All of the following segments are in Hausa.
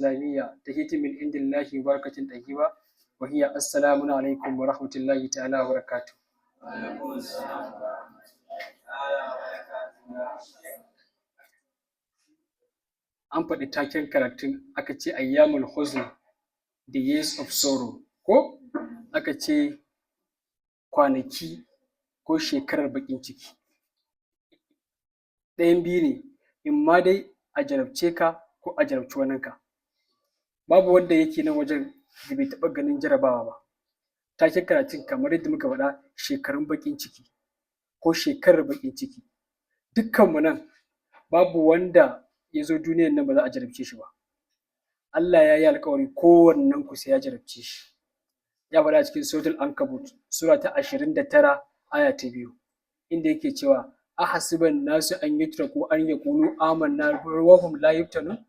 Islamiyya tahiyyatun min indillahi mubarakatin tayyiba wa hiya assalamu alaikum wa rahmatullahi ta'ala wa barakatuh. An faɗi taken karatun, aka ce ayyamul huzn, the years of sorrow, ko aka ce kwanaki ko shekarar baƙin ciki. Ɗayan biyu ne, imma dai a jarabce ka ko a jarabci waninka. Babu wanda yake nan wajen da bai taɓa ganin jarabawa ba. Taken karatun, kamar yadda muka faɗa, shekarun baƙin ciki ko shekarar baƙin ciki. Dukkanmu nan babu wanda ya zo duniyan nan ba za a jarabce shi ba. Allah ya yi alƙawari kowannenku sai ya jarabce shi. Ya faɗa a cikin Suratul Ankabut, sura ta 29, aya ta 2, inda yake cewa ahasiban nasu an yutraku an yaqulu amanna wa hum la yuftanun.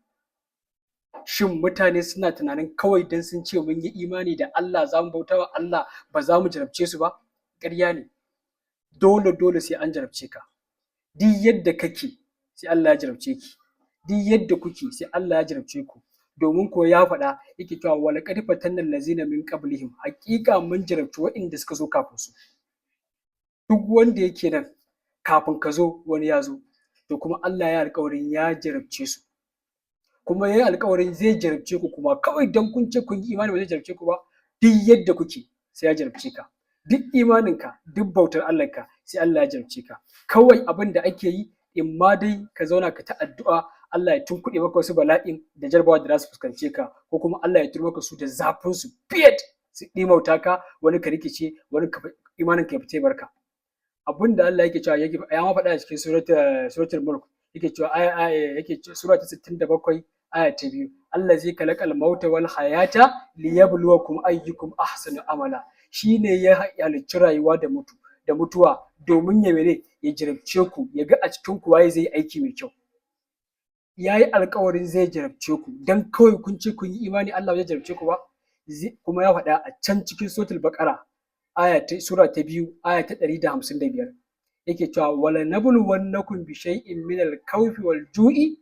Shin mutane suna tunanin kawai dan sun ce mun yi imani da Allah, za mu bauta wa Allah, ba za mu jarabce su ba? Ƙarya ne. Dole dole sai an jarabce ka. Duk yadda kake, sai Allah ya jarabce ki. Duk yadda kuke, sai Allah ya jarabce ku. Domin ko ya faɗa, yake cewa wa laqad fatanna allazina min qablihim, haƙiƙa mun jarabci waɗanda suka zo kafin su. Duk wanda yake nan, kafin ka zo wani ya zo, to kuma Allah ya alƙawarin ya jarabce su, kuma ya yi alƙawarin zai jarabce ku. Kuma kawai dan kun ce kun yi imani ba zai jarabce ku ba? Duk yadda kuke, sai ya jarabce ka. Duk imaninka, duk bautar Allahnka, sai Allah ya jarabce ka. Kawai abin da ake yi, in ma dai ka zauna ka ta addu'a Allah ya tunkuɗe maka wasu bala'in da jarabawa da za su fuskance ka, ko kuma Allah ya turo maka su da zafin su fiyat su ɗimauta ka, wani ka rikice, wani ka imanin ka ya fita barka. Abin da Allah yake cewa, yake ya ma faɗa a cikin Suratul Mulk, yake cewa aya, yake sura ta 67, aya ta 2, allazi khalaqal mauta wal hayata liyabluwakum ayyukum ahsanu amala. Shine ya halicci rayuwa da mutuwa domin ya mene? Ya jarabce ku, ya ga a cikin ku waye zai yi aiki mai kyau. Ya yi alkawarin zai jarabce ku. Dan kawai kun ce kun yi imani, Allah zai jarabce ku ba? Kuma ya faɗa a can cikin Suratul Baqara, aya ta sura ta 2, aya ta 155, yake cewa wala nabluwannakum bi shay'in min al-khawfi wal ju'i.